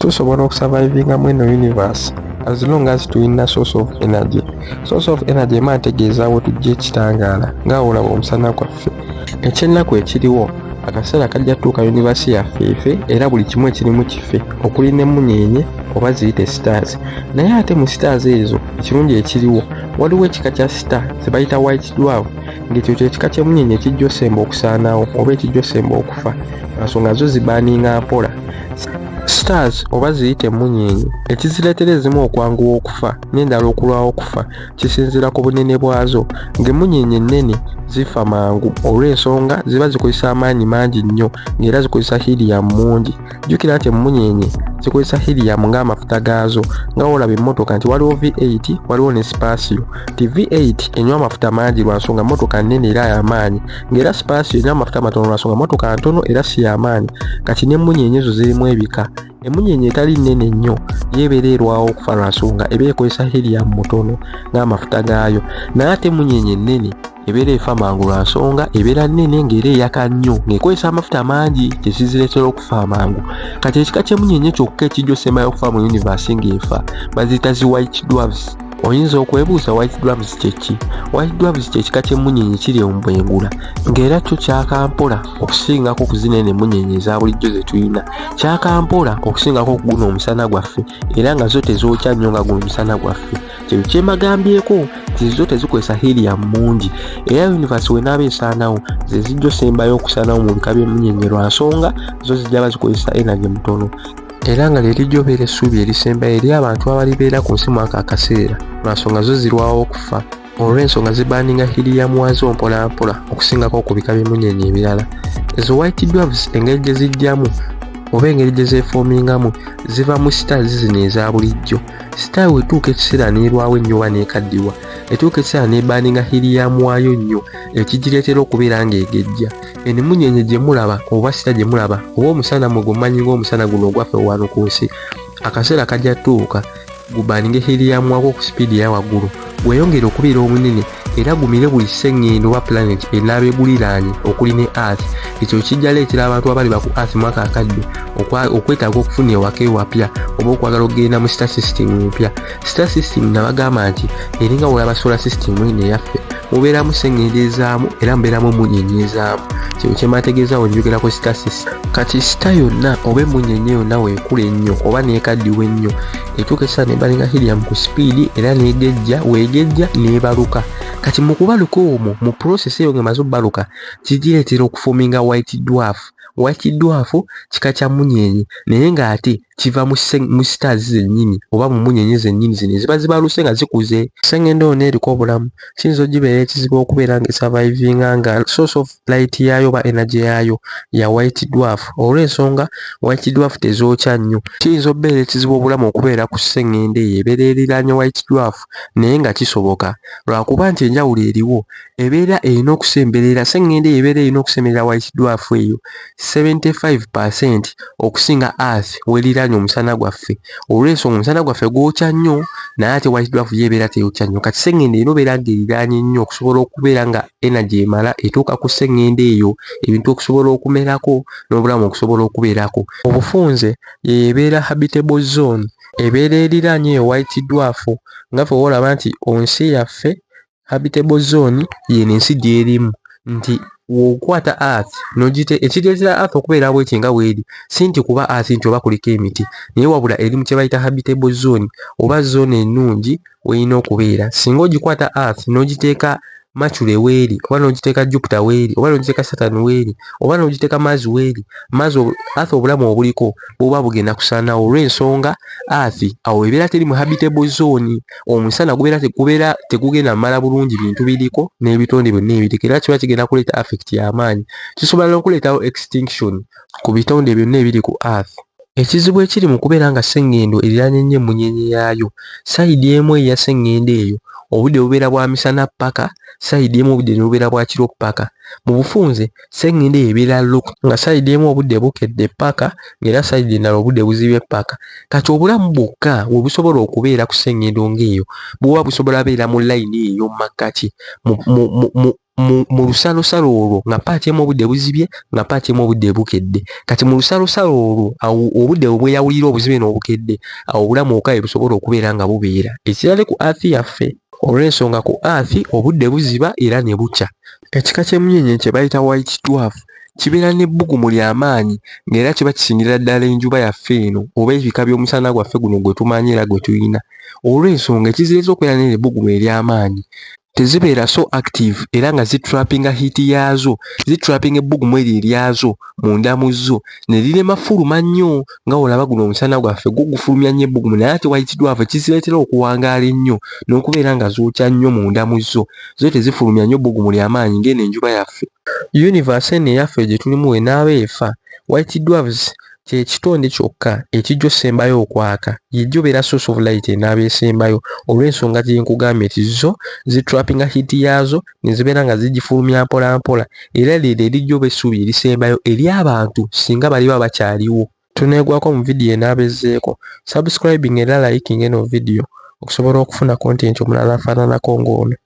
Tusobola okusurvivinga mu eno universe as long as tulina source of energy. Source of energy ema ntegeeza we tujja ekitangaala, nga olaba omusana gwaffe. Ekyennaku ekiriwo, akaseera kajja tuuka universe yaffe efe, era buli kimu ekirimu kife, okuli n'emmunyeenye oba ziyite stars. Naye ate mu stars ezo, ekirungi ekiriwo, waliwo ekika kya star ze bayita white dwarf, ng'ekyo kyekika ky'emmunyeenye ekijja osemba okusaanawo oba ekijja osemba okufa, nsonga zo ziburninga mpola. Stars oba ziyite emmunyeenye, ekizireetera ezimu okwanguwa okufa n'endala okulwawo okufa kisinziira ku bunene bwazo, ng'emmunyeenye ennene zifa mangu olw'ensonga ziba zikozesa amaanyi mangi nnyo, ng'era zikozesa helium mungi. Jjukira nti emmunyeenye zikozesa helium ng'amafuta gaazo, nga olaba emmotoka nti waliwo V8, waliwo ne Spacio, nti V8 enywa amafuta mangi lwa nsonga mmotoka nnene era y'amaanyi, ng'era Spacio enywa amafuta matono lwa nsonga mmotoka ntono era si y'amaanyi. Kati n'emmunyeenye ezo zirimu ebika. Emmunyeenye etali nnene nnyo yeebeera erwawo okufa lwa nsonga eba ekozesa helium mutono ng'amafuta gaayo, naye ate emmunyeenye ennene ebeera efa mangu lwa nsonga ebeera nnene ng'era eyaka nnyo, ng'ekozesa amafuta mangi, kyekizireetera okufa amangu. Kati ekika ky'emmunyeenye kyokka ekijja osembayo okufa mu universe ng'efa baziyita zi white dwarfs. Oyinza okwebuuza, white dwarfs kyeki? White dwarfs kyekika ky'emmunyeenye kiri mu bwengula, ng'era kyo kyaka mpola okusingako ku zinene emmunyeenye eza bulijjo ze tulina. Kyaka mpola okusingako ku guno omusana gwaffe, era nga zo tezookya nnyo nga guno omusana gwaffe. Kyebyo kyemagambyeko nti zo tezikozesa helium mungi, era universe wenaaba esaanawo, ze zijja osembayo okusaanawo mu bika by'emmunyeenye lwa nsonga zo zijja bazikozesa energy mutono, era nga lyerijja obeera essuubi erisembayo eri abantu abalibeera ku nsi mwaka akaseera, lwa nsonga zo zirwawo okufa olw'ensonga ziburninga helium waazo mpola mpola okusingako ku bika by'emmunyeenye ebirala. Ezo white dwarfs engeri gye zijjamu oba engeri gye zeeformingamu, ziva mu stars zino eza bulijjo. Star wetuuka ekiseera n'erwawo ennyo oba n'ekaddiwa, etuuka ekiseera n'eburninga helium waayo nnyo, ekigireetera okubeera ng'egejja. Eno emmunyeenye gye mulaba oba star gye mulaba oba omusana mwe gwemumanyi ng'omusana guno ogwaffe wano ku nsi, akaseera kajja tuuka guburninge helium waagwo ku sipiidi eya waggulu, gweyongere okubeera omunene era gumire buli sseŋŋendo oba planet enaaba eguliraanye, okuli ne Earth. Ekyo kijja leetera abantu abaliba ku Earth mwaka akadde okwetaaga okufuna ewaka ewapya oba okwagala okugenda mu star system empya. Star system nabagamba nti eringa wolaba solar system eno eyaffe, mubeeramu sseŋŋendo ezaamu era mubeeramu emunyenye ezaamu. Kino kyemategeeza wenjogera ku star system. Kati star yonna oba emunyenye yonna weekula ennyo oba neekaddiwa ennyo, etuuka ekiseera neburninga helium ku sipiidi era negejja. Weegejja neebaluka. Kati mu kubaluka omwo, mu process eyo ng'emaze obbaluka, kigireetera okuforminga white dwarf. White dwarf kika kya munyenye, naye ng'ate kiva mu stars zennyini oba mu munyenye zennyini zino eziba zibaluse nga zikuze. Sseŋŋendo yonna eriko obulamu kiyinza ogibeera ekizibu okubeera nga esurvivinga nga source of light yaayo oba energy yaayo ya white dwarf, olw'ensonga white dwarf tezookya nnyo. Kiyinza okubeera ekizibu obulamu okubeera ku sseŋŋendo eyo ebeera eriraanye white dwarf, naye nga kisoboka lwakuba nti enjawulo eriwo, ebeera erina okusemberera sseŋŋendo eyo, ebeera erina okusemberera white dwarf eyo 75% okusinga Earth weeriraanye omusana gwaffe, olw'ensonga omusana gwaffe gwokya nnyo, naye ate white dwarf yo ebeera teyokya nnyo. Kati sseŋŋendo erina obeera ng'eriraanye nnyo okusobola okubeera nga energy emala etuuka ku sseŋŋendo eyo, ebintu okusobola okumerako n'obulamu okusobola okubeerako. Obufunze ye ebeera habitable zone ebeera eriraanye eyo white dwarf, nga ffe woolaba nti ensi yaffe habitable zone yeno ensi gy'erimu, nti w'okwata Earth n'ogite ekireetera Earth okubeera bweti nga bw'eri, si nti kuba Earth nti oba kuliko emiti, naye wabula eri mu kye bayita habitable zone oba zone ennungi w'erina okubeera. Singa ogikwata Earth n'ogiteeka Mercury weeri, oba n'ogiteeka Jupiter weeri, oba n'ogiteeka Saturn weeri, oba n'ogiteeka Mars weeri, Mars, Earth obulamu obuliko buba bugenda kusaanawo, olw'ensonga Earth awo ebeera teri mu habitable zone. Omusana gubeera tegubeera tegugenda mmala bulungi bintu biriko n'ebitonde byonna ebiriko, era kiba kigenda kuleeta effect y'amaanyi, kisobola n'okuleetawo extinction ku bitonde byonna ebiri ku Earth. Ekizibu ekiri mu kubeera nga sseŋŋendo eriraanye nnyo emmunyeenye yaayo, side emu eya sseŋŋendo eyo obudde bubeera bwa misana ppaka, side emu obudde ne bubeera bwa kiro ppaka. Mu bufunze, sseŋŋendo eyo ebeera locked, nga side emu obudde bukedde ppaka, ng'era side endala obudde buzibye ppaka. Kati obulamu bwokka we busobola okubeera ku sseŋŋendo ng'eyo buba busobola beera mu layini eyo mu makkati mu Mu lusalosalo olwo nga part emu obudde buzibye, nga part emu obudde bukedde. Kati mu lusalosalo olwo, awo obudde bwe bweyawulira obuzibe n'obukedde, awo obulamu wokka we busobola okubeera nga bubeera. Ekirala, ku Earth yaffe, olw'ensonga ku Earth obudde buziba era ne bukya. Ekika ky'emmunyeenye kye bayita white dwarf kibeera n'ebbugumu ly'amaanyi, ng'era kiba kisingira ddala enjuba yaffe eno oba ebika by'omusana gwaffe guno gwe tumanyi era gwe tuyina. Olw'ensonga ekizireeta okubeera n'eryo ebbugumu ery'amaanyi, tezibeera so active, era nga zitrappinga heat yaazo, zitrappinga ebbugumu eryo eryazo munda mu zo ne lirema fuluma nnyo. Nga olaba guno omusana gwaffe gwo gufulumya nnyo ebbugumu, naye ate white dwarf kizireetera okuwangaala ennyo n'okubeera nga zookya nnyo munda mu zo. Zo tezifulumya nnyo bbugumu ly'amaanyi ng'eno enjuba yaffe. Universe eno eyaffe gye tulimu wenaaba efa, white dwarfs kye kitonde kyokka ekijja osembayo okwaka, yejja obeera source of light enaaba esembayo, olw'ensonga gye nkugambye nti zo zitrappinga heat yaazo ne zibeera nga zigifulumya mpola mpola, era lyeryo erijja oba essuubi erisembayo eri abantu singa baliba bakyaliwo. Tuneegwako mu vidiyo enaaba ezzeeko. Subscribing era liking eno vidiyo okusobola okufuna content omulala afaananako ng'ono.